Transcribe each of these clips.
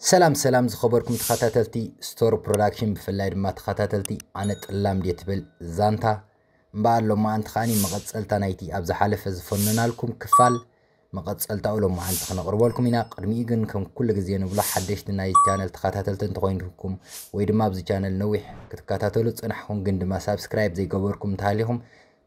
ሰላም ሰላም ዝኸበርኩም ተኸታተልቲ ስቶር ፕሮዳክሽን፣ ብፍላይ ድማ ተኸታተልቲ ኣነ ጥላም ድየ ትብል ዛንታ። እምበኣር ሎማዓንቲ ከዓኒ መቐጸልታ ናይቲ ኣብ ዝሓለፈ ዝፈነናልኩም ክፋል መቐጸልታኡ ሎማዓንቲ ክነቕርበልኩም ኢና። ቅድሚኡ ግን ከም ኩሉ ግዜ ንብሎ ሓደሽቲ ናይ ቻነል ተኸታተልቲ እንተኾይንኩም ወይ ድማ ኣብዚ ቻነል ነዊሕ ክትከታተሉ ዝጸናሕኩም ግን ድማ ሳብስክራይብ ዘይገበርኩም እንተሃሊኹም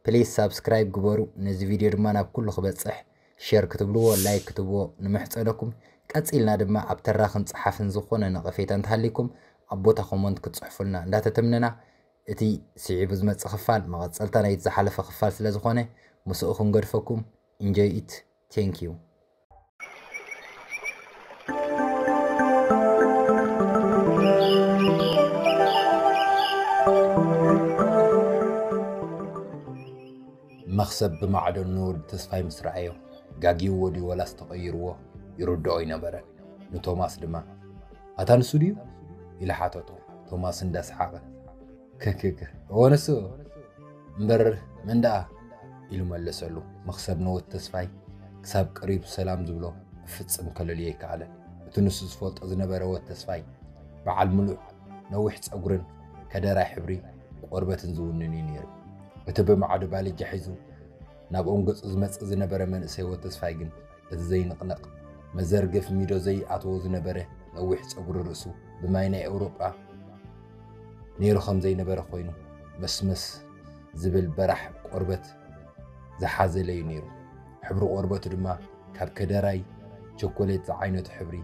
ፕሊዝ ሳብስክራይብ ግበሩ። ነዚ ቪድዮ ድማ ናብ ኩሉ ክበጽሕ ሼር ክትብልዎ፣ ላይክ ክትብዎ ንምሕጸነኩም። ቀጺልና ድማ ኣብ ተራኽን ጸሓፍን ዝኾነ ነቐፌታ እንተሃሊኩም ኣብ ቦታ ኮመንት ክትጽሕፉልና እንዳተተምነና፣ እቲ ስዒቡ ዝመጽእ ክፋል መቐጸልታ ናይቲ ዝሓለፈ ክፋል ስለ ዝኾነ ምስኡ ክንገድፈኩም። Enjoy it. Thank you. መኽሰብ ብማዕዶ ንወዲ ተስፋይ ምስ ረኣዮ፣ ጋጊዎ ድዩ ወላስ ተቐይርዎ ይርድኦ ኣይነበረን። ንቶማስ ድማ፣ "ኣታ ንሱ ድዩ?" ኢሉ ሓተቶ። ቶማስ እንዳሰሓቐ፣ "ክክክ፣ እወ ንሱ፣ እምበር መን ደኣ?" ኢሉ መለሰሉ። መኽሰብ ንወዲ ተስፋይ ክሳብ ቀሪቡ ሰላም ዝብሎ ብፍጽም ከለልዮ ኣይከኣለን። እቲ ንሱ ዝፈልጦ ዝነበረ ወዲ ተስፋይ በዓል ምሉእ ነዊሕ ጸጉርን ከደራይ ሕብሪ ቆርበትን ዝውንን እዩ ነይሩ። እቲ ብማዕዶ ባልጃ ሒዙ ናብኦም ገጹ ዝመጽእ ዝነበረ መንእሰይ ወዲ ተስፋይ ግን እቲ ዘይንቕነቕ መዘርግፍ ሚዶ ዘይኣተዎ ዝነበረ ነዊሕ ጸጉሪ ርእሱ ብማይ ናይ ኤውሮጳ ነይሩ ከም ዘይነበረ ኮይኑ መስመስ ዝብል በራሕ ቆርበት ዝሓዘለ እዩ ነይሩ። ሕብሪ ቆርበቱ ድማ ካብ ከደራይ ቸኮሌት ዝዓይነቱ ሕብሪ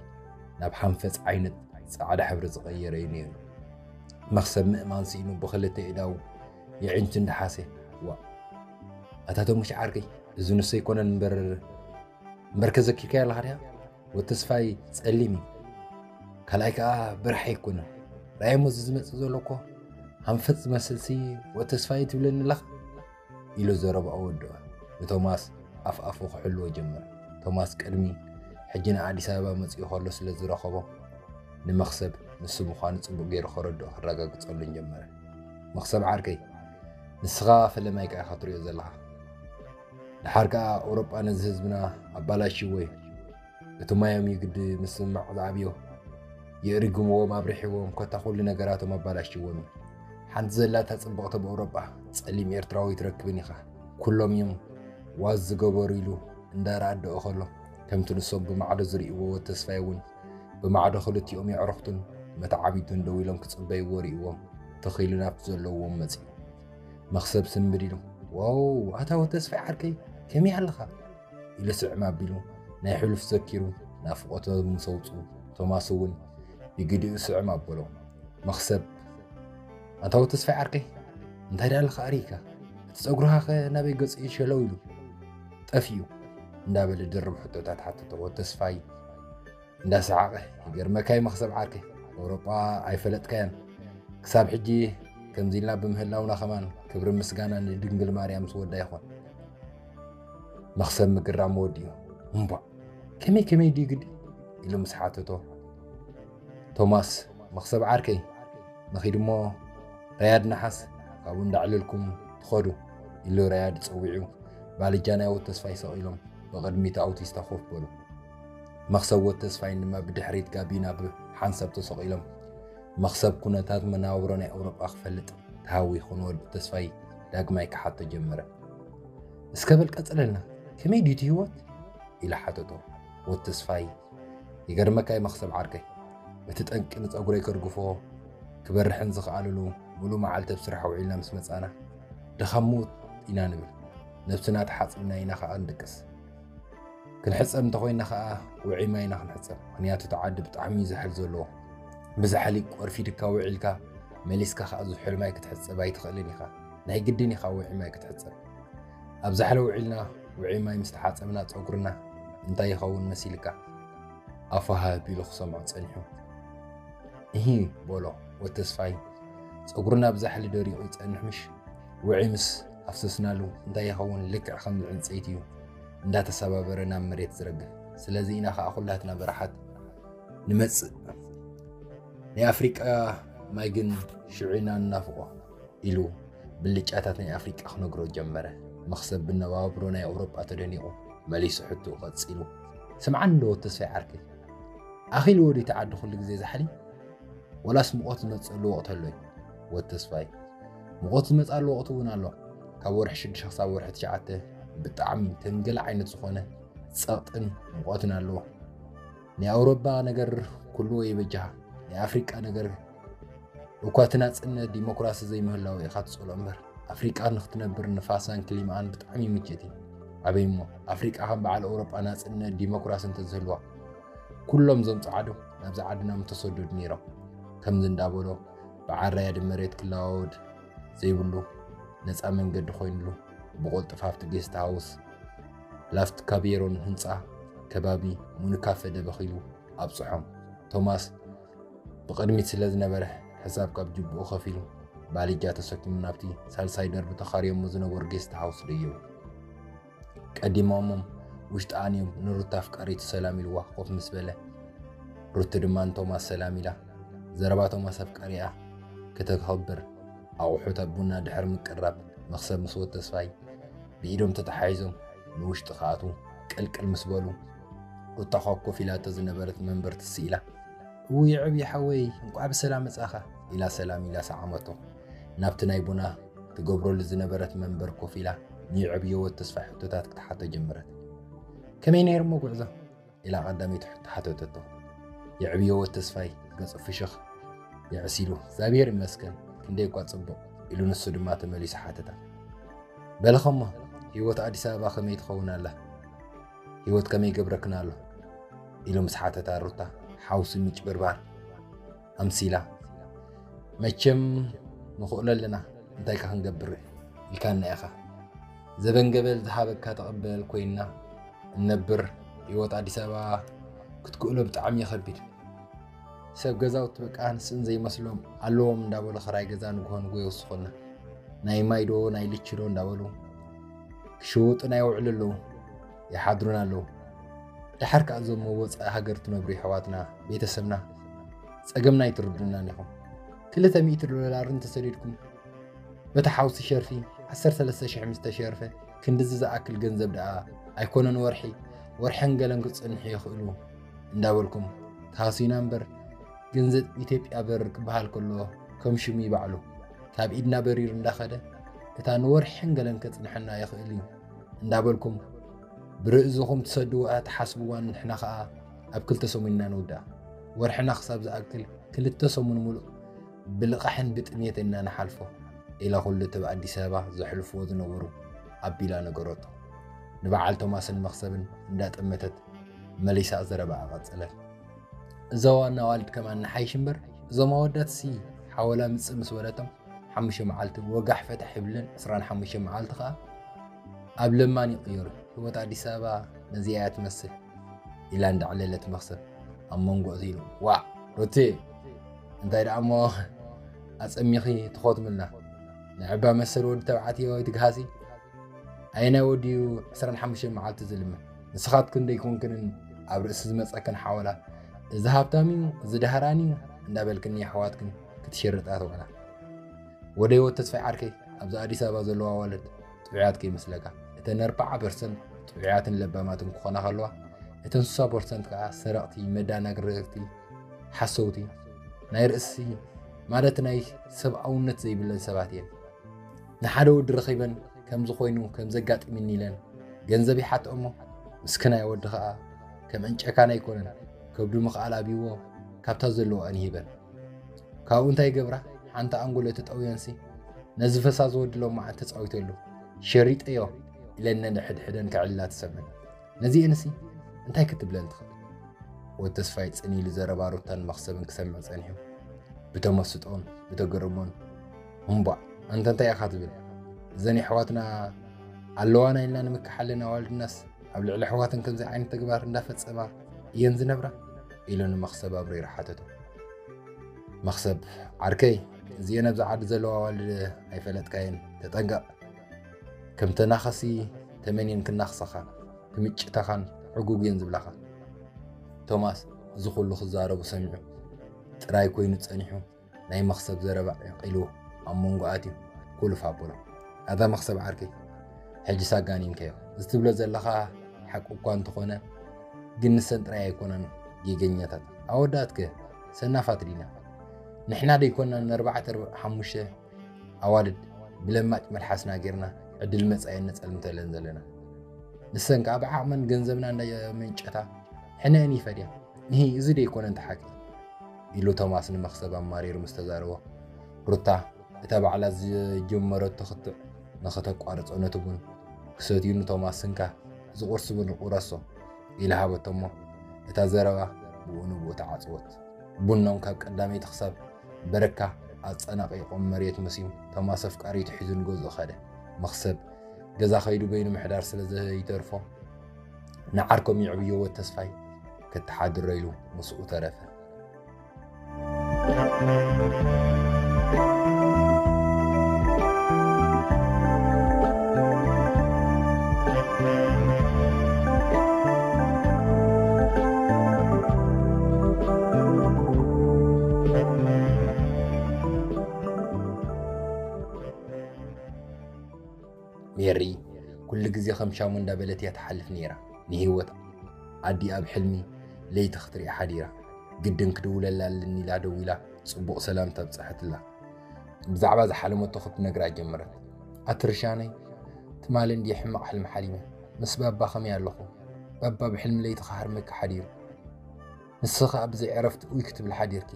ናብ ሓንፈጽ ዓይነት ጻዕዳ ሕብሪ ዝቐየረ እዩ ነይሩ። መኽሰብ ምእማን ስኢኑ ብኽልተ ኢዳው የዒንቱ እንዳሓሰ፣ "ዋ፣ ኣታ ተሙሽ ዓርከይ፣ እዚ ንሱ ኣይኮነን እምበር፣ እምበር ከዘኪርካዮ ኣለኻ ድያ? ወዲ ተስፋይ ጸሊም እዩ። ካልኣይ ከኣ በራሕ ኣይኮነን። ራእየሞ እዚ ዝመጽእ ዘሎ እኮ ሃንፈጽ ዝመስልሲ ወዲ ተስፋይ ትብለኒ ኣለኻ?" ኢሉ ዘረባኡ ወድኦ። ንቶማስ ኣፍ ኣፉ ክሕልዎ ጀመረ። ቶማስ ቅድሚ ሕጂ ንኣዲስ ኣበባ መጺኡ ከሎ ስለ ዝረኸቦ፣ ንመኽሰብ ንሱ ምዃኑ ጽቡቕ ገይሩ ከረድኦ ክረጋግጸሉን ጀመረ። "መኽሰብ ዓርከይ፣ ንስኻ ፈለማይካ ኢኻ ትሪኦ ዘለኻ። ደሓር ከኣ ኣውሮጳ ነዚ ህዝብና ኣባላሽዎ እዩ። እቲ ማዮም እዩ ግዲ ምስምማዕ ዝዓብዮ። የእሪጉምዎም፣ ኣብሪሕዎም፣ ኮታ ኩሉ ነገራቶም ኣባላሽዎም እዩ። ሓንቲ ዘላታ ጽብቕቲ ኣብ ኣውሮጳ ጸሊም ኤርትራዊ ትረክብን ኢኻ። ኩሎም እዮም ዋዝ ዝገበሩ" ኢሉ እንዳረኣደኦ ከሎ፣ ከምቲ ንሶም ብማዕዶ ዝርእይዎ ወዲ ተስፋይ እውን ብማዕዶ ክልቲኦም የዕሩኽቱን መተዓቢቱን ደው ኢሎም ክጽበይዎ ርእይዎም፣ ትኽ ኢሉ ናብቲ ዘለዎም መጺኡ። መኽሰብ ስንብድ ኢሉ፣ "ዋው፣ ኣታ ወዲ ተስፋይ ዓርከይ፣ ከመይ ኣለኻ?" ኢሉ ስዕም ኣቢሉ ናይ ሕሉፍ ዘኪሩ ናፍቖቶም ምስ ኣውጽኡ፣ ቶማስ እውን ብግዲኡ ስዕም ኣበሎ። መኽሰብ፣ "ኣንታ ወዲ ተስፋይ ዓርከይ፣ እንታይ ደኣ ኣለኻ ኣሪካ? እቲ ጸጉርኻ ኸ ናበይ ገጹ እዩ ሸለው ኢሉ ጠፊኡ?" እንዳበለ ድርብ ሕቶታት ሓተቶ። ወዲ ተስፋይ እንዳሰሓቐ፣ "ይገርመካ እዩ መኽሰብ ዓርከይ፣ ኣውሮጳ ኣይፈለጥካያን። ክሳብ ሕጂ ከምዚ ኢልና ብምህላውና ከማን ክብሪ ምስጋና ንድንግል ማርያም ምስ ወዳ ይኹን።" መኽሰብ ምግራም ወዲኡ፣ "እምቧ፣ ከመይ ከመይ ድዩ ግዲ?" ኢሉ ምስ ሓተቶ፣ ቶማስ፣ "መኽሰብ ዓርከይ፣ ንኺድ እሞ ራያድ ነሓስ ካብኡ እንዳዕለልኩም ትኸዱ" ኢሉ ራያድ ጸዊዑ፣ ባልጃ ናይ ወዲ ተስፋይ ሰቒሎም ብቕድሚት ኣውቲስታ ኮፍ በሉ። መኽሰብ ወዲ ተስፋይን ድማ ብድሕሪት ጋቢና ብሓንሳብ ተሰቒሎም፣ መኽሰብ ኩነታት መናብሮ ናይ ኣውሮጳ ክፈልጥ ተሃዊኹ ንወዲ ተስፋይ ዳግማይ ክሓቶ ጀመረ። "እስከ በል ቀጽለልና፣ ከመይ ድዩ እቲ ህይወት?" ኢሉ ሓተቶ። ወዲ ተስፋይ፣ "ይገርመካ እዩ መኽሰብ ዓርከይ፣ እቲ ጠንቂ ንጸጉረይ ከርግፎ ክበርሕን ዝኸኣለሉ ምሉእ መዓልቲ ኣብ ስራሕ ውዒልና ምስ መጻና፣ ድኻም ምውት ኢና ንብል። ነብስና ተሓጺብና ኢና ከኣ ንድቅስ። ክንሕጸብ እንተኾይንና ከኣ ውዑይ ማይ ኢና ክንሕጸብ፣ ምኽንያቱ እቲ ዓዲ ብጣዕሚ እዩ ዝሕል ዘለዎ። ብዝሕሊ ቆርፊድካ ውዒልካ መሊስካ ከኣ ዝሑል ማይ ክትሕጸብ ኣይትኽእልን ኢኻ። ናይ ግድን ኢኻ ውዑይ ማይ ክትሕጸብ። ኣብ ዛሕሊ ውዒልና ውዑይ ማይ ምስ ተሓጸብና ጸጉርና እንታይ ይኸውን መሲልካ?" ኣፉ ሃህ ኣቢሉ ክሰምዖ ጸኒሑ። "እሂ" በሎ ወዲ ተስፋይ፣ "ጸጉርና ብዛሕሊ ደሪቑ ይጸንሕ ምሽ? ውዑይ ምስ ኣፍሰስናሉ እንታይ ይኸውን? ልክዕ ከም ዕንጸይቲ እዩ እንዳተሰባበረ ናብ መሬት ዝረግፍ። ስለዚ ኢና ኸኣ ኩላትና በረሓት ንመጽእ። ናይ ኣፍሪቃ ማይ ግን ሽዑ ኢና ንናፍቖ" ኢሉ ብልጫታት ናይ ኣፍሪቃ ክነግሮ ጀመረ። መኽሰብ ብነባብሮ ናይ ኣውሮጳ ተደኒቑ መሊሱ ሕቶኡ ቀጺሉ፣ "ስምዓኒ እንዶ ወዲ ተስፋይ ዓርከይ፣ ኣኺልዎ ድዩ እቲ ዓዲ ኩሉ ግዜ ዛሕሊ? ወላስ ሙቐት ዝመፅኣሉ ወቕቲ ኣሎ እዩ? ወዲ ተስፋይ፣ ሙቐት ዝመፅኣሉ ወቕቲ እውን ኣሎ። ካብ ወርሒ ሽዱሽተ ክሳብ ወርሒ ትሽዓተ ብጣዕሚ ተንገለ ዓይነት ዝኾነ ፀቕጥን ሙቐትን ኣለዎ። ናይ ኣውሮፓ ነገር ኩሉ ይበጃሃ። ናይ ኣፍሪቃ ነገር እኳ እቲ ናፅነት ዲሞክራሲ ዘይምህላው ኢኻ ትፀልኦ እምበር፣ ኣፍሪቃ ንክትነብር ንፋሳን ክሊማኣን ብጣዕሚ ምችእቲ። ኣበይ እሞ ኣፍሪቃ ከም በዓል ኣውሮፓ ናፅነት ዲሞክራሲ እንተዝህልዋ፣ ኩሎም ዞም ፀዓዱ ናብዛ ዓድና ምተሰደዱ ነይሮም። ከምዚ እንዳበሎ ብዓራያዲ መሬት ክለዋወድ ዘይብሉ ነፃ መንገዲ ኮይኑሉ፣ ብቆልጥፍ ኣብቲ ጌስት ሃውስ ላፍት ካቤሮን ህንፃ ከባቢ ሙኒካፈ ደበኺሉ ኣብፅሖም። ቶማስ ብቕድሚት ስለ ዝነበረ፣ ሕሳብ ካብ ጅብኡ ከፊሉ፣ ባልጃ ተሰኪሙ ናብቲ ሳልሳይ ደርቢ ተኻርዮሞ ዝነበሩ ጌስት ሃውስ ደየቡ። ቀዲሞሞም ውሽጢ ኣንዮም ንሩታ ኣፍቃሪቱ ሰላም ኢልዋ ኮፍ ምስ በለ፣ ሩቲ ድማ ንቶማስ ሰላም ኢላ፣ ዘረባ ቶማስ ኣፍቃሪኣ ከተኽብር፣ ኣቑሑት ኣብ ቡና ድሕሪ ምቅራብ፣ መኽሰብ ምስ ወዲ ተስፋይ ብኢዶም ተተሓሒዞም ንውሽጢ ክኣትዉ ቅልቅል ምስ በሉ፣ ሩታ ኮፍ ኢላቶ ዝነበረት መንበር ትስ ኢላ፣ እውይ ዕብይ ሓወይ፣ እንቋዕ ብሰላም መጻኻ፣ ኢላ ሰላም ኢላ ሰዓመቶ። ናብቲ ናይ ቡና ትገብረሉ ዝነበረት መንበር ኮፍ ኢላ፣ ንዕብዮ ወዲ ተስፋይ ሕቶታት ክትሓቶ ጀመረት። ከመይ ነይሩ እሞ ጉዕዞ? ኢላ ቀዳመይቲ ሕቶ ሓተተቶ። የዕብዮ ወዲ ተስፋይ ገጹ ፍሽኽ የዕሲሉ፣ እግዚኣብሔር ይመስገን፣ ክንደይ እኳ ጽቡቕ፣ ኢሉ ንሱ ድማ ተመሊሱ ሓተታ። በልኸሞ፣ ህይወት ኣዲስ ኣበባ ከመይ ትኸውን ኣላ? ህይወት ከመይ ይገብረክን ኣሎ? ኢሉ ምስ ሓተታ ሩታ ሓውሲ ምጭብርባር ኣምሲላ፣ መቸም ንኽእሎ ኣለና፣ እንታይ ከ ክንገብር ኢልካና ኢኻ። ዘበን ገበል ዝሃበካ ተቐበል ኮይንና እንነብር፣ ህይወት ኣዲስ ኣበባ ክትክእሎ ብጣዕሚ እዩ ከቢድ። ሰብ ገዛውቲ በቃ ንስእን ዘይመስሎም ኣለዎም እንዳበሉ ኽራይ ገዛ ንግሆ ንግሆ ይወስኹልና። ናይ ማይ ዶ ናይ ልቺ ዶ እንዳበሉ ክሽውጡና ይውዕሉ ኣለዉ፣ ይሓድሩና ኣለዉ። ደሓር ከኣ እዞም ኣብ ወጻኢ ሃገር ትነብሩ የሕዋትና፣ ቤተሰብና፣ ጸገምና ኣይትርዱናን ኢኹም። ክልተ ሚእቲ ዶላር እንተሰዲድኩም፣ በቲ ሓውሲ ሸርፊ ዓሰርተ ሰለስተ ሽሕ ምስ ተሸርፈ፣ ክንድዚ ዝኣክል ገንዘብ ደኣ ኣይኮነን ወርሒ፣ ወርሕን ገለን ክጸንሑ ይኽእሉ እንዳበልኩም ተሃስዩና እምበር፣ ገንዘብ ኢትዮጵያ በርር ክበሃል ከሎ ከም ሽሙ እዩ ባዕሉ። ካብ ኢድና በሪሩ እንዳኸደ፣ እታ ንወርሕን ገለን ከጽንሐና ይኽእል እዩ እንዳበልኩም ብርእዝኹም ትሰድዋ ትሓስብዋን ንሕና ኸኣ ኣብ ክልተ ሰሙን ኢና ንውድኣ። ወርሕና ክሳብ ዝኣክል ክልተ ሰሙን ሙሉእ ብልቓሕን ብጥሜት ኢና ንሓልፎ፣ ኢላ ኩሉ እቲ ኣብ ኣዲስ ኣበባ ዘሕልፍዎ ዝነበሩ ኣቢላ ነገረቶ። ንበዓል ቶማስን መኽሰብን እንዳጠመተት መሊሳ ዘረባኣ ቀጸለት። እዛ ዋና ኣዋልድ ከማን ንሓይሽ እምበር፣ እዞም ኣወዳትሲ ሓወላ ምጽእ ምስ በለቶም፣ ሓሙሽተ መዓልቲ ወጋሕ ፈታሕ ይብለን፣ ዕስራን ሓሙሽተ መዓልቲ ኸኣ ኣብ ለማን ይቕየሩ። ህይወት ኣዲስ ኣበባ ነዚኣ እያ ትመስል፣ ኢላ እንዳዕለለት መኽሰብ ኣብ መንጎ እቲ ኢሉ፣ ዋእ ሩቲ፣ እንታይ ደኣ እሞ ኣጸሚኺ ትኾትምልና? ንዕባ መሰል ወዲ ተባዕትዮ ኣይትግሃሲ። ኣየናይ ወዲ እዩ ዕስራን ሓሙሽተን መዓልቲ ዝልምን? ንስኻትክን ደይኮንክንን ኣብ ርእሲ ዝመጸክን ሓወላ፣ እዚ ሃብታም እዩ፣ እዚ ዳህራን እዩ እንዳበልክን የሕዋትክን ክትሽርጣ ትውዕላ። ወደ ህይወት ተስፋይ ዓርከይ፣ ኣብዚ ኣዲስ ኣበባ ዘለዋ ኣዋልድ ጥዑያት ከይመስለካ። እተን ኣርብዓ ፐርሰንት ጥዑያትን ለባማትን ክኾና ከለዋ፣ እተን ስሳ ፐርሰንት ከኣ ሰረቕቲ፣ መዳናግርቲ፣ ሓሰውቲ፣ ናይ ርእሲ ማለት ናይ ሰብኣውነት ዘይብለን ሰባት እየን። ንሓደ ወዲ ረኺበን ከምዚ ኮይኑ፣ ከምዚ ኣጋጢምኒ ኢለን ገንዘብ ይሓትኦ እሞ፣ ምስክናይ ወዲ ከኣ ከም ዕንጨካን ኣይኮነን፣ ከብዱ ምኽኣል ኣብይዎ ካብታ ዘለወኣን ይህበን። ካብኡ እንታይ ይገብራ? ሓንቲ ኣንጎሎ ተጠውየንሲ፣ ነዚ ፈሳዚ ወዲ ሎማዓንቲ ተጻዊተሉ፣ ሸሪጠዮ ኢለን ነንሕድሕደን ከዕልላ ትሰምዕ። ነዚኤንሲ እንታይ ክትብለን ትኽእል? ወዲ ተስፋይ ጽን ኢሉ ዘረባ ሩታን መኽሰብን ክሰምዕ ጸኒሑ፣ ብተመስጦን ብተገርሞን፣ እምቧእ፣ ኣንታ እንታይ ኢኻ ትብል? እዘን የሕዋትና ኣለዋና ኢልና ንምክሓለን ኣዋልድናስ ኣብ ልዕሊ ኣሕዋተን ከምዚ ዓይነት ተግባር እንዳፈጸማ እየን ዝነብራ? ኢሉ ንመኽሰብ ኣብሪሩ ሓተቶ። መኽሰብ፣ ዓርከይ፣ እዚኤን ኣብዚ ዓዲ ዘለዋ ኣዋልድ ኣይፈለጥካየን፣ ተጠንቀቕ። ከም ተናኸሲ ተመንየን ክናኽሳኻ፣ ክምጭታኻን ዕጉግ እየን ዝብላኻ። ቶማስ እዚ ኩሉ ክዛረቡ ሰሚዑ ጥራይ ኮይኑ ጸኒሑ፣ ናይ መኽሰብ ዘረባ ዕቂሉ ኣብ መንጎ ኣትዩ ኩልፍ ኣበሎ። ኣታ መኽሰብ ዓርከይ፣ ሕጂስ ኣጋኒንካዮ። እዚ ትብሎ ዘለኻ ሓቂ እኳ እንተኾነ፣ ግን ንሰን ጥራይ ኣይኮናን ጌገኛታት። ኣወዳትከ ሰናፋት ዲና? ንሕና ደይኮና ንኣርባዕተ ሓሙሽተ ኣዋልድ ብለማጭ መልሓስና ጌርና ዕድል መጻኤን ነጸልምተለን ዘለና? ንሰን ከኣ ብዓቕመን ገንዘብና እንዳመንጨታ ሕነአን ይፈድያ። እሂ፣ እዚ ደይኮነ እንተ ሓቂ? ኢሉ ቶማስ ንመኽሰብ ኣማሪሩ ምስ ተዛረቦ፣ ሩታ እታ ባዕላ ዝጀመረቶ ክትዕ ንኸተቋርጾ ነቲ ቡን ክሰትዩ ንቶማስ፣ "ስንካ፣ እዚ ቁርሲ ቡን ቁረሶ" ኢላ ሃበቶ እሞ፣ እታ ዘረባ ብኡ ንብኡ ተዓጽወት። ቡኖም ካብ ቀዳመይቲ ክሳብ በረካ ኣጸናቒቖም መሬት መስዩ፣ ቶማስ ኣፍቃሪቱ ሒዙ ንገዝኡ ኸደ። መኽሰብ ገዛ ኸይዱ በይኑ ምሕዳር ስለ ዘይተርፎ፣ ንዓርኮም የዕብዮ ወድ ተስፋይ ከተሓድሮ ኢሉ ምስኡ ተረፈ። ሜሪ ኩሉ ግዜ ከም ሻሙ እንዳበለት እያ ትሓልፍ ነይራ። ንህይወት ኣዲ ኣብ ሕልሚ ለይቲ ክትርኢ ሓዲራ። ግድን ክድውለላ ኣለኒ ኢላ ደዊላ ጽቡቕ ሰላምታ ኣብጽሐትላ። ብዛዕባ ዝሓለመቶ ክትነግራ ጀመረት። ኣቲ ርሻነይ፣ ትማሊ እንድየ ሕማቕ ሕልሚ ሓሊመ። ምስ ባባ ከመይ ኣለኹ? ባባ ብሕልሚ ለይቲ ክሃርመካ ሓዲሩ። ንስኺ ኣብ ብዘይ ዕረፍቲ ኡይ ክትብል ሓዲርኪ።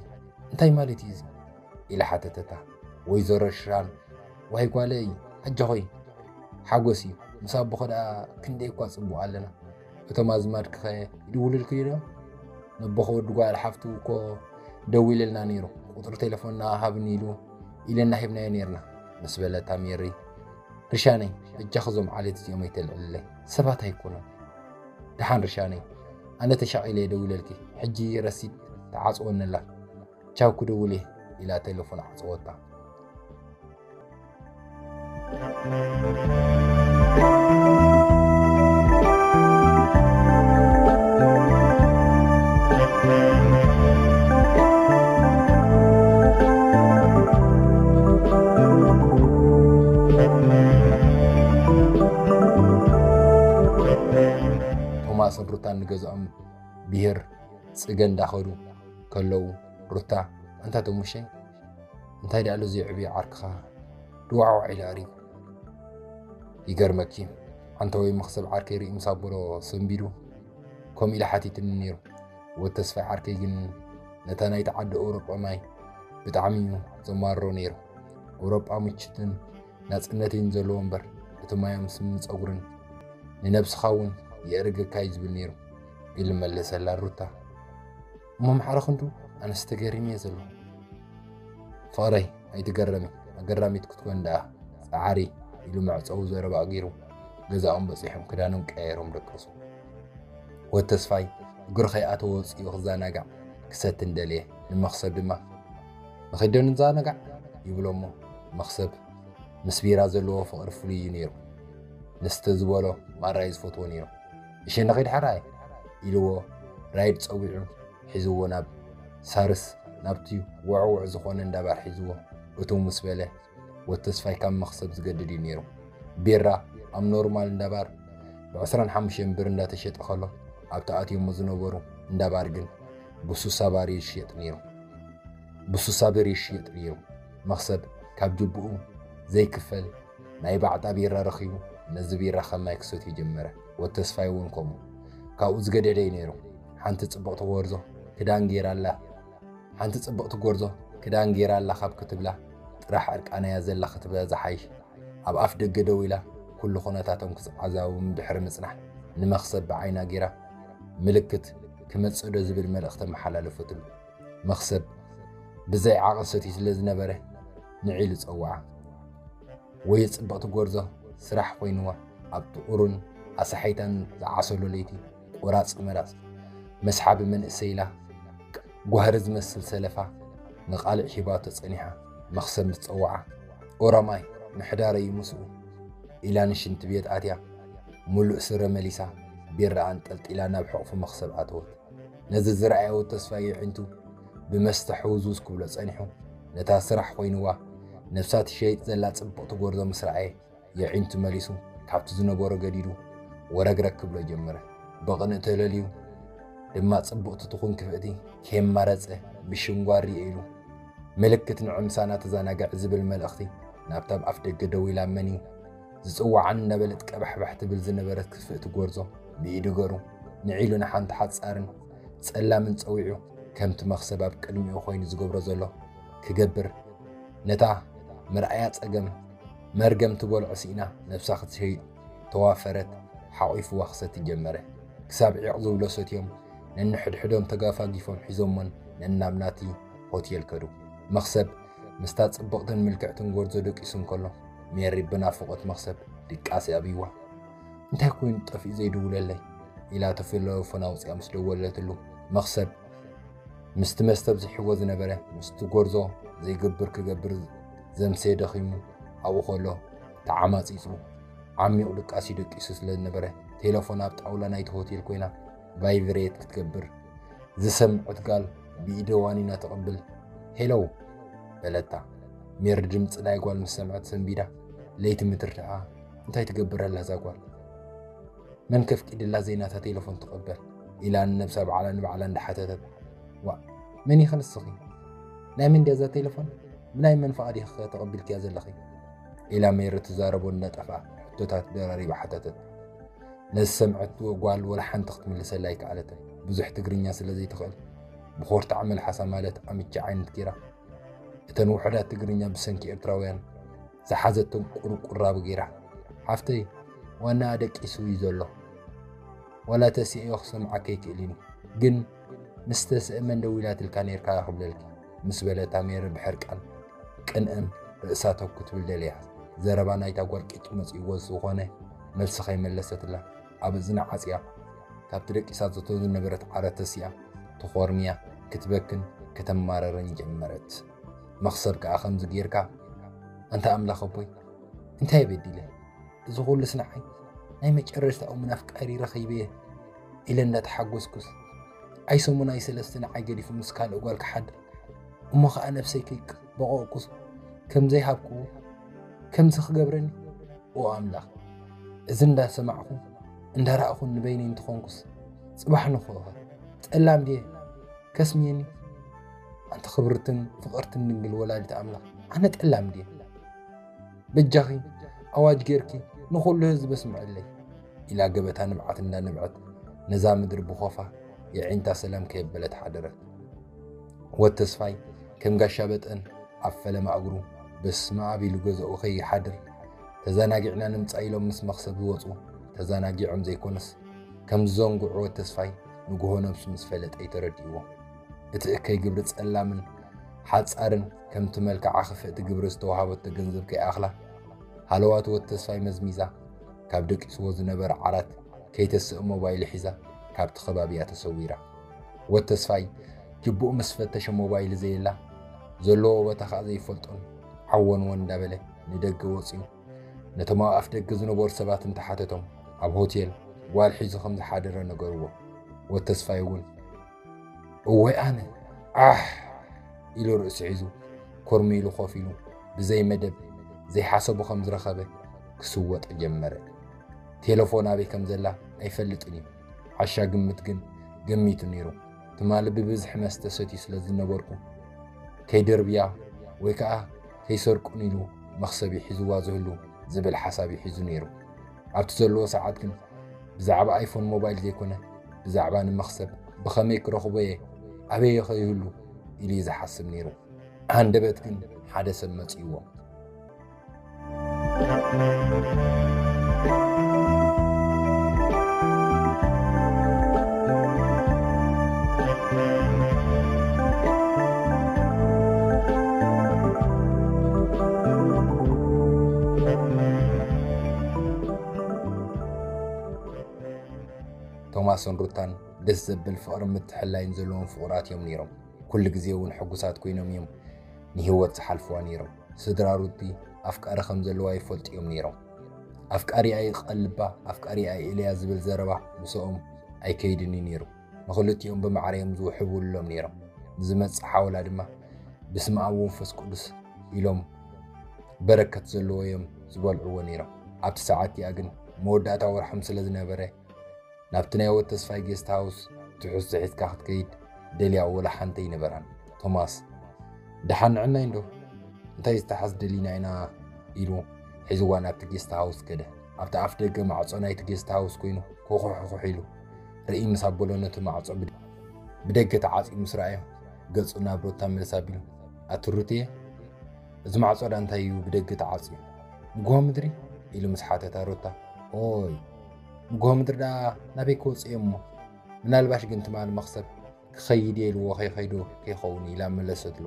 እንታይ ማለት እዩ እዚ? ኢላ ሓተተታ። ወይዘሮ ሽራን፣ ዋይ ጓለይ፣ ኣጆኺ፣ ሓጎስ እዩ። ምስ ኣቦኺ ደኣ ክንደይ እኳ ጽቡቕ ኣለና። እቶም ኣዝማድኪኸ ይድውሉልኪ ዶ? ነቦኺ ወዲ ጓል ሓፍቱ እኮ ደዊሉልና ነይሩ። ቁጽሪ ቴሌፎንና ሃብኒ ኢሉ፣ ኢለና ሂብናዮ ነይርና፣ ምስ በለታ ሜሪ፣ ርሻነይ፣ በጃኺ እዞም ዓሌት እዚኦም ኣይተልዕልለይ። ሰባት ኣይኮኑን። ደሓን ርሻነይ፣ ኣነ ተሻቒለ እየ ደዊለልኪ። ሕጂ ረሲድ ተዓጽወኒ ኣላ። ቻው ክድውል እየ፣ ኢላ ቴሌፎን ዓጸወታ። ቶማስን ሩታን ንገዝኦም ብሄር ጽገ እንዳኸዱ ከለዉ፣ ሩታ፣ ኣንታ ተሙሸ፣ እንታይ ደኣ ኣሎ ዘይዕብዮ ዓርክኻ ድዋዕዋዕ ኢሉ ኣሪጉ። ይገርመኪ፣ ዓንተወይ መኽሰብ ዓርከይ ርእዩ ምስ ኣበሎ ሰንቢዱ ከምኡ ኢሉ ሓቲቱኒ ነይሩ። ወድ ተስፋይ ዓርከይ ግን ነታ ናይቲ ዓዲ ኣውሮጳ ማይ ብጣዕሚ እዩ ዘማርሮ ነይሩ። ኣውሮጳ ምችትን ናጽነትን ዘለዎ እምበር፣ እቲ ማዮም ስምን ጸጉርን ንነብስኻ እውን የእርገካ እዩ ዝብል ነይሩ፣ ኢሉ መለሰላ ሩታ። እሞ ማዕረ ክንዱ ኣነስ ተገሪመ እየ ዘለኹ። ፍቕረይ ኣይትገረሚ፣ ኣገራሚት ክትኮን ደኣ ጸዓሪ፣ ኢሉ መዕጸዊ ዘረባ ኣጊሩ ገዛኦም በጺሖም ክዳኖም ቀያይሮም ደቀሱ። ወድ ተስፋይ እግሩ ከይኣተወ ወጺኡ ክዘናጋዕ ክሰትን ደልየ፣ ንመኽሰብ ድማ ንኸይድ ዶ ንዘናጋዕ? ይብሎ እሞ መኽሰብ ምስ ቢራ ዘለዎ ፍቕሪ ፍሉይ እዩ ነይሩ። ንስተ ዝበሎ ማራ እዩ ዝፈትዎ ነይሩ። እሺ ንኸይድ ሓራይ ኢልዎ ራይድ ጸዊዑ ሒዝዎ ናብ ሳርስ ናብቲ ውዕውዕ ዝኾነ እንዳባር ሒዝዎ እትው ምስ በለ ወድ ተስፋይ ካብ መኽሰብ ዝገድድ እዩ ነይሩ። ቢራ ኣብ ኖርማል እንዳባር ብ ዕስራን ሓሙሽተን ብር እንዳተሸጠ ከሎ ኣብቲ ኣትዮሞ ዝነበሩ እንዳባር ግን ብሱሳ ባር ይሽየጥ ነይሩ። ብሱሳ ብር ይሽየጥ ነይሩ። መኽሰብ ካብ ጅብኡ ዘይክፈል ናይ ባዕጣ ቢራ ረኺቡ ነዚ ቢራ ከም ማይ ክሰትዮ ጀመረ። ወድ ተስፋይ እውን ከምኡ። ካብኡ ዝገደደ እዩ ነይሩ። ሓንቲ ጽብቕቲ ጎርዞ ክዳን ገይራ ኣላ። ሓንቲ ጽብቕቲ ጎርዞ ክዳን ገይራ ኣላ ካብ ክትብላ ጥራሕ ዕርቃና እያ ዘላ ክትብላ ዝሓይሽ። ኣብ ኣፍ ደገ ደው ኢላ ኩሉ ኩነታቶም ክስዓዛቡ ድሕሪ ምጽናሕ ንመኽሰብ ብዓይና ገይራ ምልክት ክመጽእ ዶ ዝብል መልእኽቲ ኣመሓላለፈትሉ። መኽሰብ ብዘይ ዓቐን ሰትዩ ስለ ዝነበረ ንዒ ኢሉ ጸውዓ። ወይ ጽብቕቲ ጎርዞ ስራሕ ኮይንዋ ኣብ ጥቑርን ኣሳሓይታን ዝዓሰሎ ለይቲ ቆራጽ መራጽ መስሓቢ መንእሰይ ኢላ ጓህሪ ዝመስል ሰለፋ ንቓልዕ ሂባቶ ጸኒሓ። መኽሰብ ምስ ጸውዓ ኦሮማይ ምሕዳረይ እዩ ምስኡ ኢላ ንሽንቲ ቤት ኣትያ ሙሉእ ስረ መሊሳ ቢራ ኣንጠልጢላ ናብ ሕቑፊ መኽሰብ ኣተወት። ነዚ ዝረኣየ ወድ ተስፋይ የዒንቱ ብመስተ ሕውዝውዝ ክብሎ ጸኒሑ፣ ነታ ስራሕ ኮይንዋ ነብሳ ትሸይጥ ዘላ ጽብቕቲ ጎርዞ ምስ ረኣየ፣ የዒንቱ መሊሱ ካብቲ ዝነበሮ ገዲዱ ወረግረግ ክብሎ ጀመረ። ብቕንእ ተለልዩ ድማ ጽቡቕቲ ትኹን ክፍእቲ ከየማረጸ ብሽንጓሪ ኢሉ ምልክት ንዕምሳና ተዘናግዕ ዝብል መልእኽቲ ናብታ ኣብ ኣፍ ደገ ደው ኢላ መን እዩ ዝጽዋዓኒ እናበለት ቀባሕባሕ ትብል ዝነበረት ክፍእቲ ጎርዞ ብኢዱ ገሩ ንዒሉ ንሓንቲ ሓጻርን ጸላምን ጸዊዑ ከምቲ መኽሰብ ኣብ ቅድሚኡ ኮይኑ ዝገብሮ ዘሎ ክገብር ነታ መርኣያ ጸገም መርገም ትበልዖ ስኢና ነብሳ ክትሸይጥ ተዋፈረት ሓቒፍዋ ክሰቲ ጀመረ። ክሳብ ዒቕ ዝብሎ ሰትዮም ነንሕድሕዶም ተጋፋጊፎም ሒዞሞን ነናብ ናቲ ሆቴል ከዱ። መኽሰብ ምስታ ጽብቕትን ምልክዕትን ጎርዞ ደቂሱ እንከሎ ሜሪ ብናፍቖት መኽሰብ ድቃስ ኣብይዋ። እንታይ ኮይኑ ጠፊኡ ዘይድውለለይ ኢላ ተፈለፎን ኣውፅኣ ምስ ደወለትሉ መኽሰብ ምስቲ መስተ ኣብዚሕዎ ዝነበረ ምስቲ ጎርዞ ዘይገብር ክገብር ዘምሰየ ደኺሙ ኣብኡ ከሎ ተዓማፂፁ ዓሚቕ ድቃስ እዩ ደቂሱ ስለ ዝነበረ ቴለፎን ኣብ ጣውላ ናይቲ ሆቴል ኮይና ቫይብሬት ክትገብር ዝሰምዐት ጋል ብኢደ ዋኒና ተቐብል ሄለው በለታ። ሜሪ ድምፂ ናይ ጓል ምስ ሰምዐት ሰንቢዳ ለይቲ ምትርድኣ እንታይ ትገብር ኣላ እዛ ጓል መን ከፍቂድላ ዘይናታ ቴለፎን ትቐበል ኢላ ንነብሳ ባዕላ ንባዕላ እንዳሓተተት ዋእ መን ኢኺ ንስኺ ናይ መን ድያ እዛ ቴለፎን ብናይ መን ፍቓድ ኢኺ ተቐቢልክያ ዘለኺ ኢላ ሜሪ ትዛረቦ እንዳጠፍኣ ሕቶታት ደራሪባ ሓተተት ነዝሰምዐት ጓል ወላ ሓንቲ ክትምልሰላ ኣይከኣለትን ብዙሕ ትግርኛ ስለ ዘይትኽእል ብኾርታዕ መልሓሳ ማለት ኣምቻ ዓይነት ጌራ እተን ውሑዳት ትግርኛ ብሰንኪ ኤርትራውያን ዝሓዘቶም ቁርቁራብ ጌራ ሓፍተይ ዋና ኣደቂሱ እዩ ዘሎ ዋላ ተሲእዮ ክሰምዓካ ኣይክእልን እዩ ግን ምስ ተስእመ እንደው ኢላትልካ ነይርካ ክብለልኪ ምስ በለታ ሜሪ ብሕርቃን ቅንእም ርእሳ ተኩ ትብል ደልያ ዘረባ ናይታ ጓል ቂጭ መፅእዎ ዝኾነ መልሲ ከይመለሰትላ ኣብ እዝና ዓፅያ ካብቲ ደቂሳቶ ዝነበረት ዓረት ተሲኣ ተኾርምያ ክትበክን ከተማረርን ጀመረት። መኽሰብ ከኣ ከምዚ ጌርካ ኣንታ ኣምላኽ ኣቦይ እንታይ በዲለ እዚ ኩሉስ ንዓይ ናይ መጨረሽታ እሙን ኣፍቃሪ ረኺበ እየ ኢለ እንዳተሓጎስኩስ ኣይ ሰሙን ኣይ ሰለስተ ንዓይ ገዲፉ ምስ ካልእ ጓል ክሓድር እሞ ኸኣ ነብሰይ ከይበቐቕኩስ ከም ዘይሃብክዎ ከምዚ ክገብረኒ ኦ ኣምላኽ እዚ እንዳሰማዕኹ እንዳረኣኹን ንበይነይ እንተኾንኩስ ጽባሕ ንኾኸ ጠላም ድየ ከስምየኒ ኣንቲ ክብርትን ፍቕርትን ድንግል ወላዲት ኣምላኽ ኣነ ጠላም ድየ በጃኺ ኣዋጅ ጌርኪ ንኹሉ ህዝቢ ኣስምዕለይ ኢላ ገበታ ንብዓት እንዳነብዐት ነዛ ምድሪ ብኾፋ የዒንታ ሰላም ከየበለት ሓደረት። ወድ ተስፋይ ከም ጋሻ በጠን ኣብ ፈለማ እግሩ በስመ ኣብ ኢሉ ገዛኡ ከይሓድር ተዘናጊዕና ንምጻእ ኢሎም ምስ መኽሰብ ዝወጹ ተዘናጊዖም ዘይኮነስ ከም ዝዘንግዑ ወድ ተስፋይ ንግሆ ነብሱ ምስ ፈለጠ እዩ ተረዲእዎ። እቲ እከይ ግብሪ ጸላምን ሓጻርን ከምቲ መልክዓ ክፍእቲ ግብሪ ዝተዋሃበቶ ገንዘብ ከይኣኽላ ሃለዋት ወድ ተስፋይ መዝሚዛ ካብ ደቂስዎ ዝነበረ ዓራት ከይተስእ ሞባይል ሒዛ ካብቲ ከባቢ እያ ተሰዊራ። ወድ ተስፋይ ጅቡኡ ምስ ፈተሸ ሞባይል ዘየላ ዘለዎ ቦታ ከኣ ዘይፈልጦን ዓወንወን እንዳበለ ንደገ ወጺኡ ነቶም ኣብ ኣፍ ደገ ዝነበሩ ሰባት እንተሓተቶም ኣብ ሆቴል ጓል ሒዙ ከም ዝሓደረ ነገርዎ። ወድ ተስፋይ እውን እወይ ኣነ ዓሕ ኢሉ ርእሲ ሒዙ ኮርሚ ኢሉ ኮፍ ኢሉ ብዘይ መደብ ዘይሓሰቡ ከም ዝረኸበ ክስወጥ ጀመረ። ቴለፎን ኣበይ ከም ዘላ ኣይፈልጥን እዩ። ዓሻ ግምት ግን ገሚቱ ነይሩ። ትማሊ ብብዝሒ መስተ ሰትዩ ስለ ዝነበርኩ ከይደርብያ ወይ ከዓ ከይሰርቁን ኢሉ መኽሰብ እዩ ሒዝዋ ዝህሉ ዝብል ሓሳብ እዩ ሒዙ ነይሩ። ኣብቲ ዘለዎ ሰዓት ግን ብዛዕባ ኣይፎን ሞባይል ዘይኮነ ብዛዕባ ንመኽሰብ ብኸመይ ክረኽቦ እየ ኣበይ ከ ይህሉ ኢሉ እዩ ዝሓስብ ነይሩ። ሃንደበት ግን ሓደ ሰብ መፂእዎ። ቶማስን ሩታን ደስ ዘብል ፍቕርን ምትሕልላይን ዘለዎም ፍቑራት እዮም ነይሮም። ኩሉ ግዜ እውን ሕጉሳት ኮይኖም እዮም ንህይወት ዝሓልፍዋ ነይሮም። ስድራ ሩቲ ኣፍቃሪ ከም ዘለዋ ይፈልጡ እዮም ነይሮም። ኣፍቃሪኣ ይቐልባ፣ ኣፍቃሪኣ ኢለያ ዝብል ዘረባ ምስኦም ኣይከይድን እዩ ነይሩ። ንኽልቲኦም ብማዕረ እዮም ዝውሕብሎም ነይሮም። ንዝመጽእ ሓውላ ድማ ብስመ ኣብ ወመንፈስ ቅዱስ ኢሎም በረከት ዘለዎ እዮም ዝበልዕዎ ነይሮም። ኣብቲ ሰዓት እቲኣ ግን መወዳእታ ወርሖም ስለ ዝነበረ ናብቲ ናይ ወድ ተስፋይ ጌስት ሃውስ ትሑዝ ሒዝካ ክትከይድ ደልያ ወላ ሓንቲ ኣይነበራን። ቶማስ፣ "ደሓን ንዕናይ እንዶ? እንታይ ዝተሓዝ ደሊና ኢና?" ኢሉ ሒዝዋ ናብቲ ጌስት ሃውስ ከደ። ኣብቲ ኣፍ ደገ ማዕጾ ናይቲ ጌስት ሃውስ ኮይኑ ኩኹሕኩሕ ኢሉ ርእይ ምስ ኣበሎ ነቲ ማዕጾ ብድ-፣ ብደገ ተዓጽዩ ምስ ረኣዮ ገጹ ናብ ሩታ መልስ ኣቢሉ፣ "ኣቲ ሩትየ፣ እዚ ማዕጾ ዳ እንታይ እዩ ብደገ ተዓጽዩ? ንግሆ ምድሪ?" ኢሉ ምስ ሓተታ ሩታ፣ "ኦይ፣ ንግሆ ምድሪ ዳ ናበይ ክወጽእ እየ እሞ? ምናልባሽ ግን ትማሊ መኽሰብ ክኸይድ እየ ኢልዎ ከይኸይዶ ከይኸውን?" ኢላ መለሰትሉ።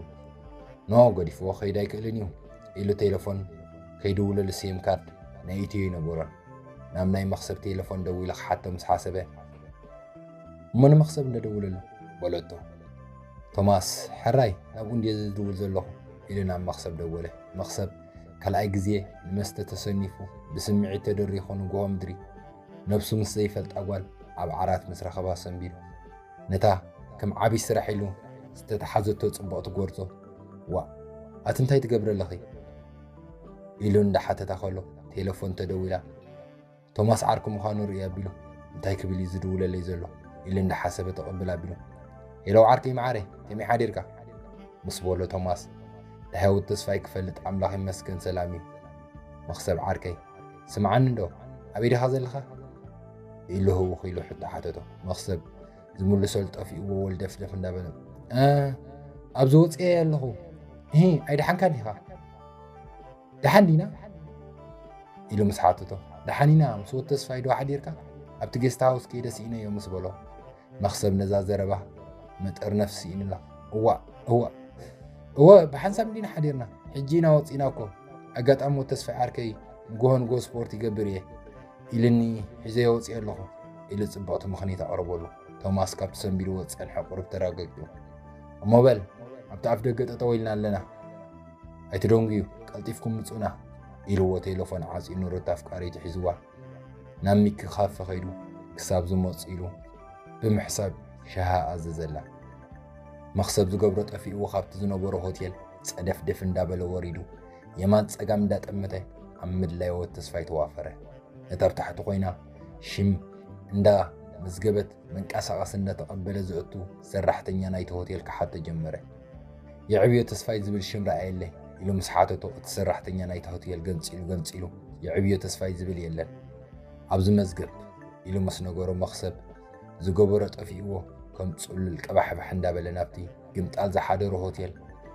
"ኖ፣ ገዲፍዎ ክኸይድ ኣይክእልን እዩ" ኢሉ ቴሌፎን ከይድውለሉ ሲም ካርድ ናይ ኢትዮ ይነበሮን። ናብ ናይ መኽሰብ ቴሌፎን ደዊሉ ክሓቶ ምስ ሓሰበ፣ "እሞ ንመኽሰብ እንደደውለሉ" በለቶ። ቶማስ፣ "ሕራይ፣ ናብኡ እንድየ ዝድውል ዘለኹ" ኢሉ ናብ መኽሰብ ደወለ። መኽሰብ ካልኣይ ግዜ ንመስተ ተሰኒፉ ብስምዒት ተደሪኹ ንግሆ ምድሪ ነብሱ ምስ ዘይፈልጣ ጓል ኣብ ዓራት ምስ ረኸባ ሰንቢዱ። ነታ ከም ዓብዪ ስራሕ ኢሉ ዝተተሓዘቶ ጽብቕቲ ጎርዞ፣ "ዋእ፣ ኣቲ እንታይ ትገብሪ ኣለኺ?" ኢሉ እንዳሓተታ ከሎ ቴሌፎን ተደዊላ። ቶማስ ዓርኩ ምዃኑ ርእዩ ኣቢሉ፣ "እንታይ ክብል እዩ ዝድውለለይ ዘሎ?" ኢሉ እንዳሓሰበ ተቐብል ኣቢሉ፣ "ሄሎ ዓርከይ መዓረይ፣ ከመይ ሓዲርካ?" ምስ በሎ ቶማስ፣ "ዳሕያዊ ተስፋይ ክፈልጥ ኣምላኽ ይመስገን ሰላም እዩ። መኽሰብ ዓርከይ፣ ስምዓኒ እንዶ፣ ኣበይ ዲኻ ዘለኻ?" ኢሉ ህውኽ ኢሉ ሕቶ ሓተቶ። መኽሰብ ዝምልሰሉ ጠፊእዎ ወልደፍደፍ እንዳበለ፣ "እ፣ ኣብዚ ወፅኤ ኣለኹ። እሂ፣ ኣይደሓንካ ዲኻ? ደሓን ዲና?" ኢሉ ምስ ሓተቶ፣ "ደሓን ኢና፣ ምስ ወዲ ተስፋይ ዶ ሓዲርካ? ኣብቲ ጌስት ሃውስ ከይደ ስኢነዮ" ምስ በሎ፣ መኽሰብ ነዛ ዘረባ መጠርነፍ ስኢኑላ። "እዋ፣ እዋ፣ እወ፣ ብሓንሳብ እንዲና ሓዲርና። ሕጂ ኢና ወፂና እኮ። ኣጋጣሚ ወዲ ተስፋይ ዓርከይ ንግሆ ንግሆ ስፖርት ይገብር እየ ኢልኒ፣ ሒዘዮ ወፂአ ኣለኹ" ኢሉ ፅብቕቲ ምኽንያት ኣቕረበሉ። ቶማስ ካብቲ ሰንቢድዎ ዝፀንሐ ቁሩብ ተረጋጊኡ፣ "እሞ በል፣ ኣብቲ ኣፍ ደገ ጠጠው ኢልና ኣለና። ኣይትደንጉዩ፣ ቀልጢፍኩም ምጹና" ኢልዎ ቴሌፎን ዓጽዩ ንሩታ ኣፍቃሪቱ ሒዝዋ ናብ ሚኪ ካፈ ከይዱ ክሳብ ዝመጽእ ኢሉ ብምሕሳብ ሻሂ ኣዘዘላ። መኽሰብ ዝገብሮ ጠፊእዎ ካብቲ ዝነበሮ ሆቴል ጸደፍደፍ እንዳበለ ወሪዱ የማን ጸጋም እንዳጠመተ ኣብ ምድላይ ወዲ ተስፋይ ተዋፈረ። እታ ኣብ ታሕቲ ኮይና ሽም እንዳ መዝገበት መንቀሳቐሲ እንዳተቐበለ ዘእቱ ሰራሕተኛ ናይቲ ሆቴል ክሓቶ ጀመረ። "የዕብዮ ተስፋይ ዝብል ሽም ረኣየለይ?" ኢሉ ምስ ሓተቶ፣ እቲ ሰራሕተኛ ናይቲ ሆቴል ገንጺሉ ገንጺሉ፣ "የዕብዮ ተስፋይ ዝብል የለን ኣብዚ መዝገብ" ኢሉ ምስ ነገሮ፣ መኽሰብ ዝገበሮ ጠፊእዎ ከም ጽሉል ቀባሕባሕ እንዳበለ ናብቲ ግምጣል ዝሓደሮ ሆቴል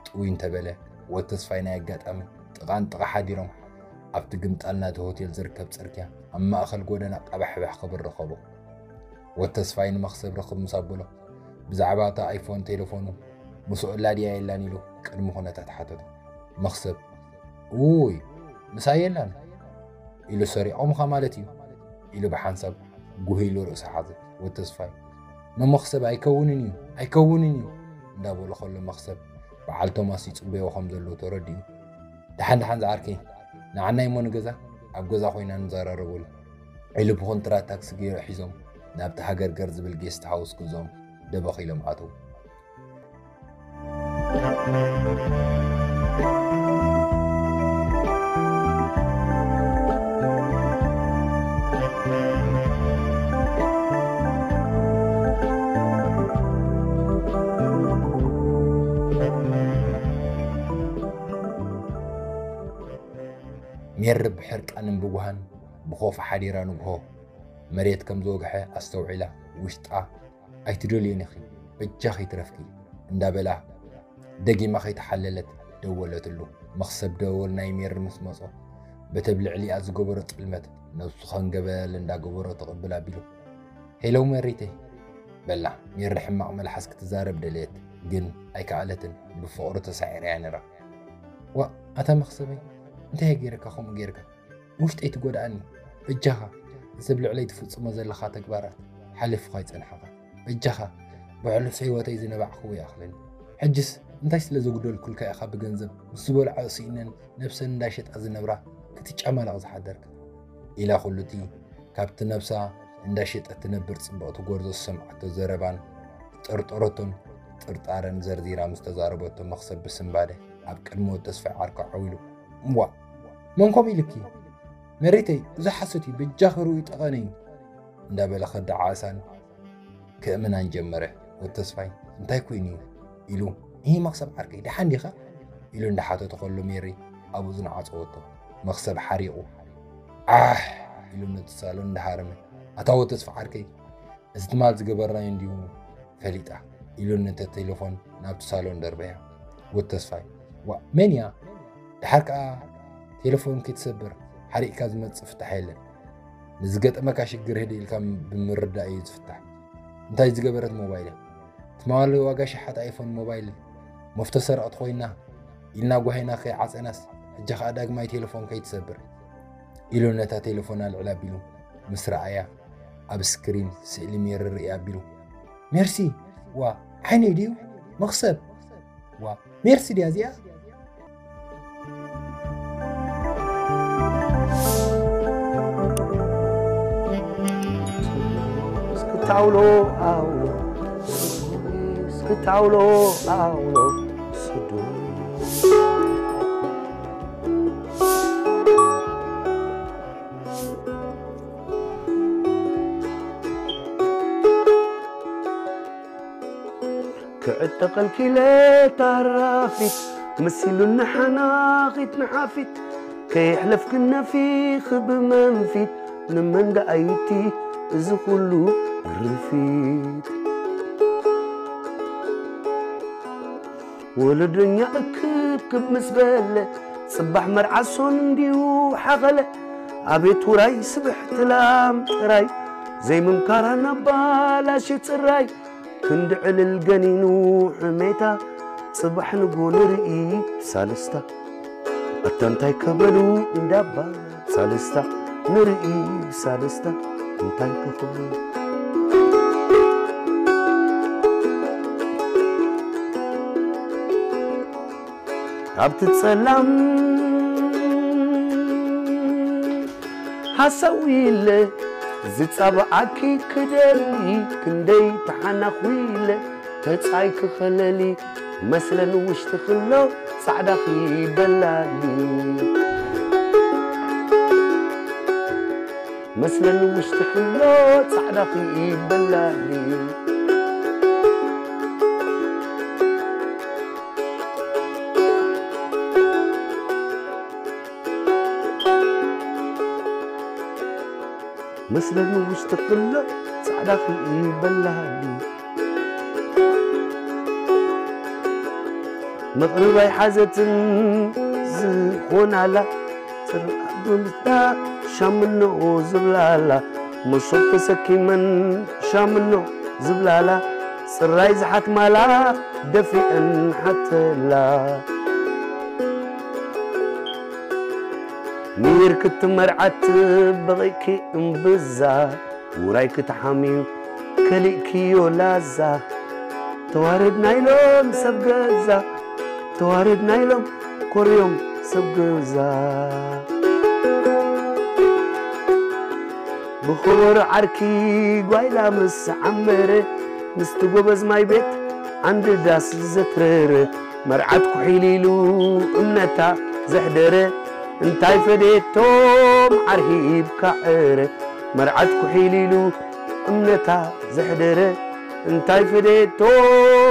ጥውይ እንተበለ፣ ወተስፋይ ናይ ኣጋጣሚ ጥቓ ንጥቓ ሓዲሮም ኣብቲ ግምጣል ናይቲ ሆቴል ዝርከብ ጽርግያ ኣብ ማእከል ጎደና ቀባሕባሕ ክብል ረኸቦ። ወተስፋይ ንመኽሰብ ርኽብ ምስ ኣበሎ፣ ብዛዕባ እታ ኣይፎን ቴሌፎኑ ምስኡ ኣላ ድያ የላን ኢሉ ቅድሚ ኩነታት ሓተቶ። መኽሰብ፣ "ውይ፣ ምሳይ የላን" ኢሉ፣ "ሰሪቖምኻ ማለት እዩ" ኢሉ ብሓንሳብ ጉህ ኢሉ ርእሱ ሓዘ። ወተስፋይ፣ "መመኽሰብ ኣይከውንን እዩ፣ ኣይከውንን እዩ" እንዳበሎ ከሎ፣ መኽሰብ በዓል ቶማስ ይጽበዮ ከም ዘለዉ ተረዲኡ፣ "ደሓን ደሓን ዝዓርከይ፣ ንዓናይ እሞ ንገዛ፣ ኣብ ገዛ ኮይና ንዘራረበሉ" ኢሉ ብኮንትራት ታክሲ ገይሩ ሒዞም ናብቲ ሃገርገር ዝብል ጌስት ሃውስ ገዝኦም ደበኽ ኢሎም ኣተዉ። ሜሪ ብሕርቃንን ብጓህን ብኾፍ ሓዲራ ንግሆ መሬት ከም ዝወግሐ ኣስተውዒላ፣ ውሽጣ "ኣይትደልዮን ኢኺ፣ በጃኺ ይትረፍኪ" እንዳበላ ደጊማ ከይተሓለለት ደወለትሉ። መኽሰብ ደወል ናይ ሜሪ ምስ መጾ፣ በቲ ኣብ ልዕሊኣ ዝገበሮ ጥልመት ነብሱ ከንገበል እንዳገበሮ ትቕብል ኣቢሉ፣ "ሄሎ ሜሪተይ" በላ። ሜሪ ሕማቕ መልሓስ ክትዛረብ ደለየት፣ ግን ኣይከኣለትን። ብፍቕሩ ተሳዒራ እያ ነይራ። "ዋእ፣ ኣታ መኽሰበይ፣ እንታይ እየ ገይረካ ከምኡ ገይርካ? ውሽጠይ ትጎድኣኒ። በጃኻ፣ እዚ ኣብ ልዕለይ ትፍጽሞ ዘለኻ ተግባራት ሓሊፉካ ኣይጸንሓኻ። በጃኻ፣ ብሕሉፍ ህይወተይ ዝነባዕክዎ ይኣኽለኒ። ሕጅስ እንታይ ስለ ዘጉደልኩልካ ኢኻ ብገንዘብ ምስ ዝበልዖ ስኢነን ነብሰን እንዳሸጣ ዝነብራ ክትጨማለቕ ዝሓደርካ?" ኢላ ኩሉቲ ካብቲ ነብሳ እንዳሸጠት ትነብር ጽብቕቲ ጎርዞ ዝሰምዓቶ ዘረባን ዝጠርጠረቶን ጥርጣረን ዘርዚራ ምስ ተዛረበቶ፣ መኽሰብ ብስንባደ ኣብ ቅድሚ ወተስፋይ ዓርኩ ዓው ኢሉ፣ "እምቧእ! መን ከምኡ ኢሉኪ? መሬተይ፣ እዚ ሓሶት እዩ፣ በጃኺ ርኡይ ጠቐነ እዩ" እንዳበለ ከደዓዕሳን ክእምናን ጀመረ። "ወዲ ተስፋይ፣ እንታይ ኮይኑ እዩ?" ኢሉ። "እሂ መኽሰብ ዓርከይ፣ ደሓን ዲኻ?" ኢሉ እንዳሓተቶ ከሎ ሜሪ ኣብ እዝኑ ዓጸወቶ። መኽሰብ ሓሪቑ። "ዓሕ!" ኢሉ ነቲ ሳሎን እንዳሃረመ፣ "ኣታ ወዲ ተስፋ ዓርከይ፣ እዚ ትማል ዝገበርናዮ እንድዩ ፈሊጣ" ኢሉ ነተ ቴሌፎን ናብቲ ሳሎን ደርበያ። "ወዲ ተስፋይ፣ ዋ፣ መን እያ? ደሓር ከኣ ቴሌፎን ከይትሰብር፣ ሓሪቕካ ዝመጽእ ፍታሕ የለን። ንዝገጠመካ ሽግር ህድእ ኢልካ ብምርዳእ እዩ ዝፍታሕ። እንታይ ዝገበረት ሞባይል እያ? ትማሊ ዋጋ ሸሓት ኣይፎን ሞባይል መፍቶ ሰረቕቲ ኮይና ኢልና ጓሂና ከይዓጸናስ፣ ሕጂ ከኣ ዳግማይ ቴሌፎን ከይትሰብር" ኢሉ ነታ ቴሌፎን ኣልዕል ኣቢሉ ምስ ረኣያ፣ ኣብ ስክሪን ስእሊ ሜሪ ርእይ ኣቢሉ፣ "ሜርሲ፣ ዋ፣ ዓይነይ ድዩ? መኽሰብ፣ ዋ፣ ሜርሲ ድያ እዚኣ?" እስክታውሎ ኣውሎ፣ እስክታውሎ ኣውሎ፣ ስዱ ክዕጠቐልኪ ኢለ ታራፊት፣ መሲሉኒ ሓናኺት ንሓፊት፣ ከየሕለፍክን ነፊኺ ብመንፊት፣ ንመን ደኣይቲ እዚ ኩሉ ግርፊት? ወለዶኛ እክብክብ ምስ በለ፣ ጽባሕ መርዓ ሶን እንድዩ ሓኸለ። ኣቤት ውራይ ስብሕቲ ላም ጥራይ፣ ዘይምምካራ ናባላሽ ጽራይ። ክንዲ ዕልል ገኒኑ ሕሜታ፣ ጽባሕ ንጎ ንርኢ ሳልስታ። ኣታ እንታይ ከበሉ እንዳባ ሳልስታ፣ ንርኢ ሳልስታ እንታይ ክኽብሉ። ኣብቲ ጸላም ሃሳው ኢለ ዝጻብኣኪ ክደሊ፣ ክንደይ ተሓናኹ ኢለ ተጻይ ክኸለሊ፣ መስለን ውሽጢ ክሎ ጻዕዳኺ በላሊ። መስለን ውሽጢ ክሎ ጻዕዳኺ በላሊ። መስለኒ ውሽጢ ክሎ ጻዕዳኺ በላሊ። መቕርብ ኣይሓዘትን ዝኾናላ፣ ጽርዓት ብምስታ ሻምኖ ዝብላላ፣ መሶብ ተሰኪመን ሻምኖ ዝብላላ፣ ጽራይ ዝሓትማላ ደፊአን ሓተላ። ሚር ክትመርዓት በቒዕኪ እምብዛ፣ ውራይ ክትሓምዩ ከሊእክዮ ላዛ። ተዋረድና ኢሎም ሰብ ገዛ፣ ተዋረድና ኢሎም ኮርዮም ሰብ ገዛ። ብኸበሮ ዓርኪ ጓይላ ምስ ዓመረ፣ ምስቲ ጎበዝ ማይ ቤት ዓንዲ ዳስ ዘትረረ፣ መርዓት ኩሒል ኢሉ እምነታ ዘሕደረ፣ እንታይ ፈደየቶ መዓር ሂብካ ዕረ፣ መርዓት ኩሒል ኢሉ እምነታ ዘሕደረ፣ እንታይ ፈደየቶ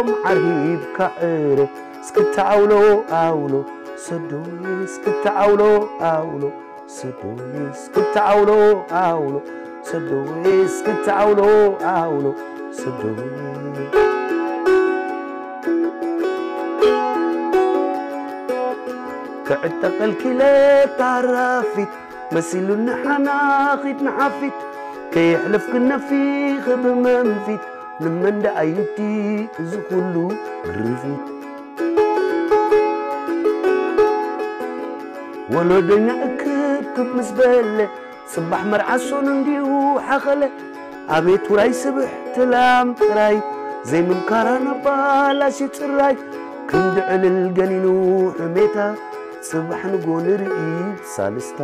መዓር ሂብካ ዕረ። እስክታ ኣውሎ ኣውሎ ሰዶዬ፣ እስክታ ኣውሎ ኣውሎ ሰዶዬ፣ እስክታ ኣውሎ ኣውሎ ሰዶዬ፣ እስክታ ኣውሎ ኣውሎ ሰዶዬ። ክዕጠቐልኪ ኢለ ታራፊት፣ መሲሉኒ ሓናኺት ንሓፊት፣ ከየሕለፍክን ነፊኺ ብመንፊት፣ ንመን ደኣ ይብቲ እዚ ኩሉ ግርፊት? ወለዶኛ እክብክብ ምስ በለ፣ ጽባሕ መርዓ ሶን እንዲዩ ሓኸለ። ኣቤት ውራይ ስብሕቲ ላም ጥራይ፣ ዘይምምካራ ናባላሽ ጽራይ፣ ክንዲ ዕልል ገኒኑ ሕሜታ፣ ጽባሕ ንጎ ንርኢ ሳልስታ።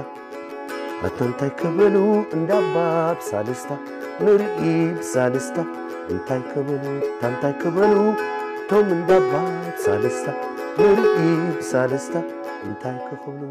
ኣታ እንታይ ከበሉ እንዳባ ብሳልስታ፣ ንርኢ ብሳልስታ እንታይ ከበሉ፣ ኣታ እንታይ ከበሉ ቶም እንዳባ ብሳልስታ፣ ንርኢ ብሳልስታ እንታይ ክኽብሉ።